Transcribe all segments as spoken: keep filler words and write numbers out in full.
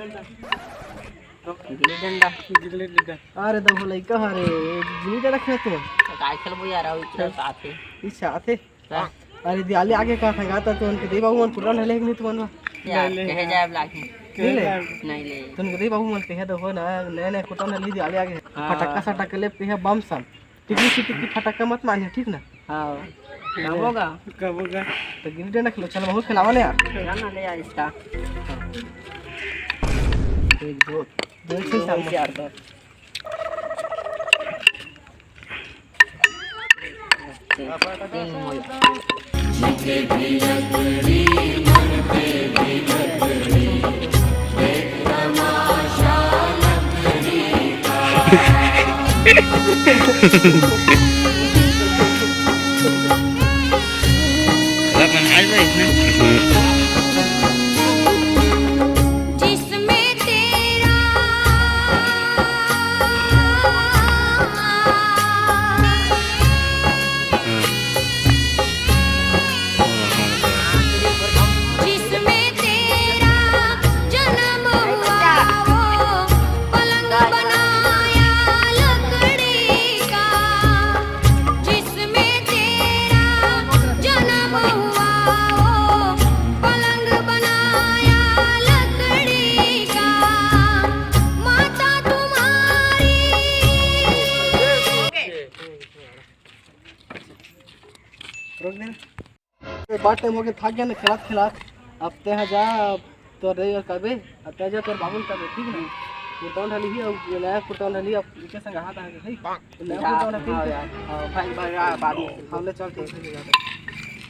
गिल्ली डंडा। गिल्ली डंडा। अरे दबो लइका हरे, गिल्ली डंडा खेलत हे। काय खेलबो यार, अउ इच्छा आथे। इच्छा आथे? का? अरे दिवाली आगे का था, का था, तुमन के दई बाबू मन कुटन हले कि नहीं तुमन? यार, नहीं ले। कहे जाए अब लागी। नहीं ले? नहीं ले। तुमन के दई बाबू मन कहे तो हो ना, नए नए कुटन हले दिवाली आगे। हाँ। फटक्का सटक्का ले पे है बम सन। टिकली की टिकली फटक्का मत मानिए, ठीक ना? हाँ। कब होगा? कब होगा? तो गिल्ली डंडा खेलो, चलो, बहुत खिलावा ना यार। ना, ना, ले आ इसका। एक, दो, दो, दो, चार, दो। तीन, तीन हो गया। जिसमें तेरा जिसमें तेरा जन्म हुआ, वो पलंग बनाया लकड़ी का। जिसमें तेरा जन्म हुआ, वो पलंग बनाया लकड़ी का। माता तुम्हारी। रोक दे। ए, बहुत टाइम हो गया, थक गया ना खेलात खेलात। अब ते हा जा, अब तोर रही और कबे, अब ते जा तोर बाबू कबे, ठीक ना? कुटाउन हली ही, अब नया कुटाउन हली, अब इनके संग हाथ आ गए, है? नया कुटाउन हली, हाँ यार। हाँ, भाई, भाई, यार, बाबू, हम ले चल, ठीक है,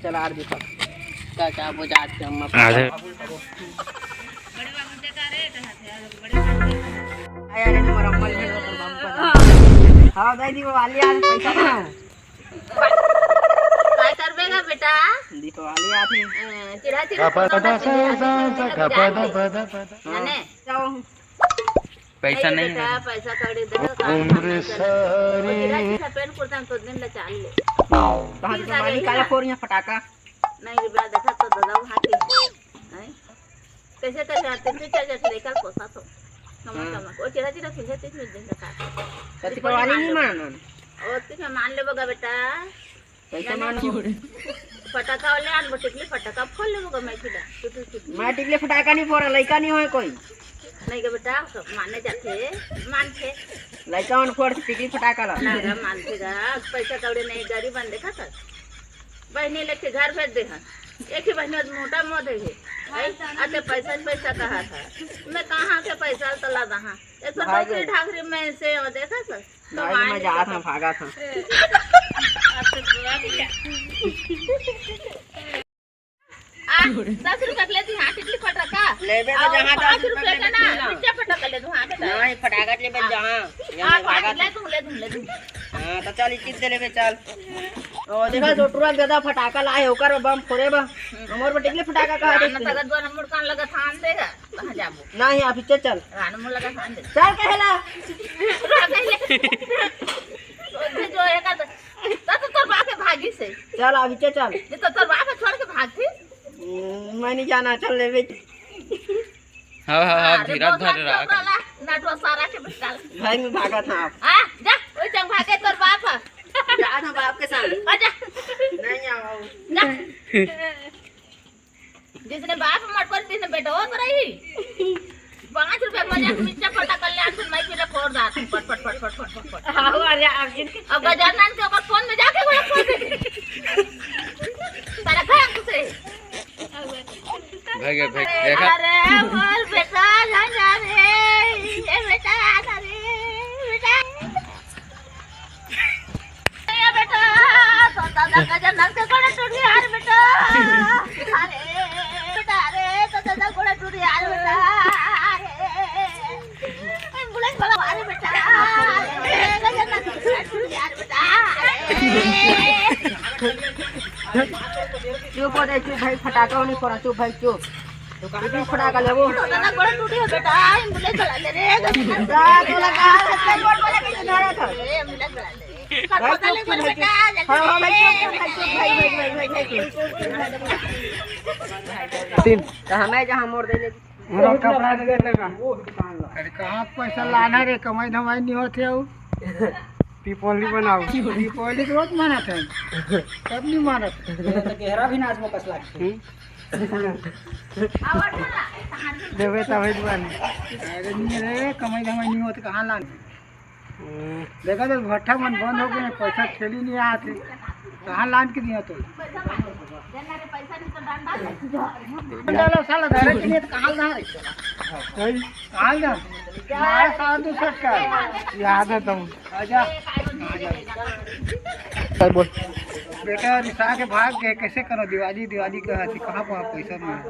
चल, आर भी खा। क्या, क्या, वो जा, हम अरे। अरे, तुम्हारा अम्मा ले लो, हाँ, दे दी, वो वाली यार, पैसा ना। काय करबे गा बेटा? दीपावली आथे। अ, चिढ़ा चिढ़ा का पता, पता, पता, पता, पता, पता, पता। जाने? जाओ। पैसा नहीं है। पैसा कौड़ी दे, काम धाम नहीं करे। चिढ़ा चिढ़ा पेंट कुर्ता में तो दिन ले चाल ले। कहाँ से मालिक आया फोर यहाँ फटाका? नहीं रे बेटा, देखा तो दादा वहाँ के। हैं? कैसे कैसे आते थे, चल जाते लेकर पोसा तो। कमा, हाँ। कमा। वो चिढ़ा चिढ़ा सुझे तीस मिनट दिन का। तो दीपावली नहीं मानन। और तीस में मान ले बगा बेटा। कैसे मान? फटाका वाले आन, वो टिकली फटाका फोड़ ले बगा, मैं चिढ़ा। टुटू टुटू। मैं टिकली फटाका नहीं फोड़ा, लइका नहीं होए कोई। नहीं गा बेटा, सब माने जाते, मान थे। लइका मन फोड़ टिकली फटाका ला। ना गा, मान थे गा, पैसा कौड़ी नहीं, गरीब बन देखा था। बहिनी लेके घर भेज दे हन। एक ही बहिनी मोटा मोह दे हे। हाँ, हैं? अते पैसा पैसा कहा था। मैं कहाँ के पैसा तला दहा? एक तो भाग नौकरी गए। ढाकरी में से वो देखा था। भाग, मैं जात हूँ, भागत हूँ। आ, दस रुपया के ले तू, हाँ, टिकली फटाका। लेबे तो और जहाँ पाँच दस रुपया रुपया के के ना, ना। मिर्चा फटाका ले तू, हाँ, बेटा। नहीं, फटाका लेबे हाँ। जहाँ, हाँ, यहाँ भाग, भागत ले तू, ले तू, ले तू। हाँ, तो चल, ई चीज दे लेबे, चल। ओ, देखा, छोटुआ गदा फटाका लाए, ओकर बम फोड़े बा। हमर बा टिकली फटाका कहा ना, देखते हैं। तगत बा, मुड़ कान लगा थान देगा, कहाँ जाबो? नहीं, अभी चल, चल। रान मुड़ लगा थान दे। चल, कहेला। रान कहेले। तो जो है का, तो, तो तोर बाप है भागी से। चल, अभी चल, चल। ये तो तोर बाप है, छोड़ के भागती। हम्म, मैं नहीं जाना, चल लेबे। हाँ, हाँ, हाँ, अरे, धीरज बहुत धर लाख रहा। चौका ला, नटवा सारा के बिस्तार। भाई, मैं भागत हूँ आप। आ, जा, ओई चंग भागे तोर बाप ह। जा ना बाप के साथ। आ, जा। नहीं आओ। जा। जिसने बाप मटकोर, तिसने बेटा होत रही। पाँच रुपया मजा के मिर्चा फटा कर ले, आज मैं पीला फोड़ दात। पट, पट, पट। हाँ, अरे, आप जिनके अब गजानन के ओकर फोन में जाके बड़ा फोन दे। सारा घर घुसे। भाग गया, भाग, देखा? अरे, बोल बेटा, जा, जा रे। ए बेटा, आ ना रे, बेटा। ए बेटा, तो दादा का जन्म के गोड़ा टूट गया, अरे बेटा। अरे, बेटा, अरे, तो दादा गोड़ा टूट गया, अरे बेटा। अरे, एम्बुलेंस वाला, अरे बेटा। अरे, का जन्म के गोड़ा टूट गया, अरे बेटा। अरे। चुप हो जाए, चुप भाई, फटाका नहीं फोड़ा, चुप भाई, चुप। तू भी फटाका लेबो। तो दादा गोड़ टूटी हो बेटा, एम्बुलेंस वाला ले रे। जा, तोला का, चल, बोल, बोल, कैसे धरा था? ए, एम्बुलेंस वाला ले। भाई, चुप, चुप, भाई, चुप। हाँ, हाँ, भाई, चुप, चुप, भाई, चुप, भाई, भाई, भाई, भाई, चुप। तीन। तो हमें जहाँ मोड़ दे ले। मोला कपड़ा दे देते का? अरे, कहाँ पैसा लाना रे, कमाई धमाई नहीं होते हो। पिपोली बनाओ। पिपोली के रोज मानत है, कब नहीं मानत? ये तो गहरा भी नाच में कस लागते। हम्म? देवे तबे दुआन। अरे नहीं रे, कमाई धमाई नहीं होते, कहाँ लान? हम्म। देखा तो भट्ठा मन बंद हो गए, पैसा थैली नहीं आते, कहाँ लान के दिया तो? चलो साला, घर के लिए तो कहाँ ला रहे? कहाँ ला? हमारा साला दूसरा का है। याद है तुम। आजा। सर बोल। बेटा रिसा के भाग गए, कैसे करो दिवाली, दिवाली का है, कहाँ पर पैसा नहीं है?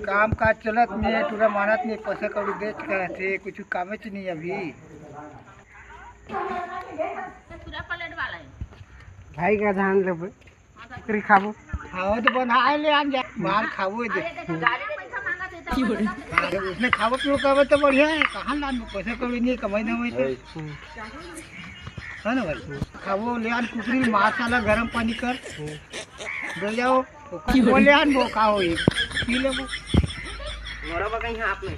काम काज चलत नहीं है, टूरा मानत नहीं, पैसा कौड़ी देत का है, कुछ कामेच नहीं अभी। पूरा प्लेट वाला है। भाई का धान लेबे, कुकरी खाबो। हाँ, तो बनाए ले आन जा, बाहर खाबो दे। हाँ, तो उसने खाबो पियो करबे तो बढ़िया है, कहाँ लान पैसा कौड़ी नहीं, कमाई धमाई तो। हम्म। है ना भाई? खाबो ले आन कुकरी, मसाला गरम पानी कर, दे जाओ, ओकर बोले आन वो का होई, पी लेबो। मोरा बा कहीं हाथ में।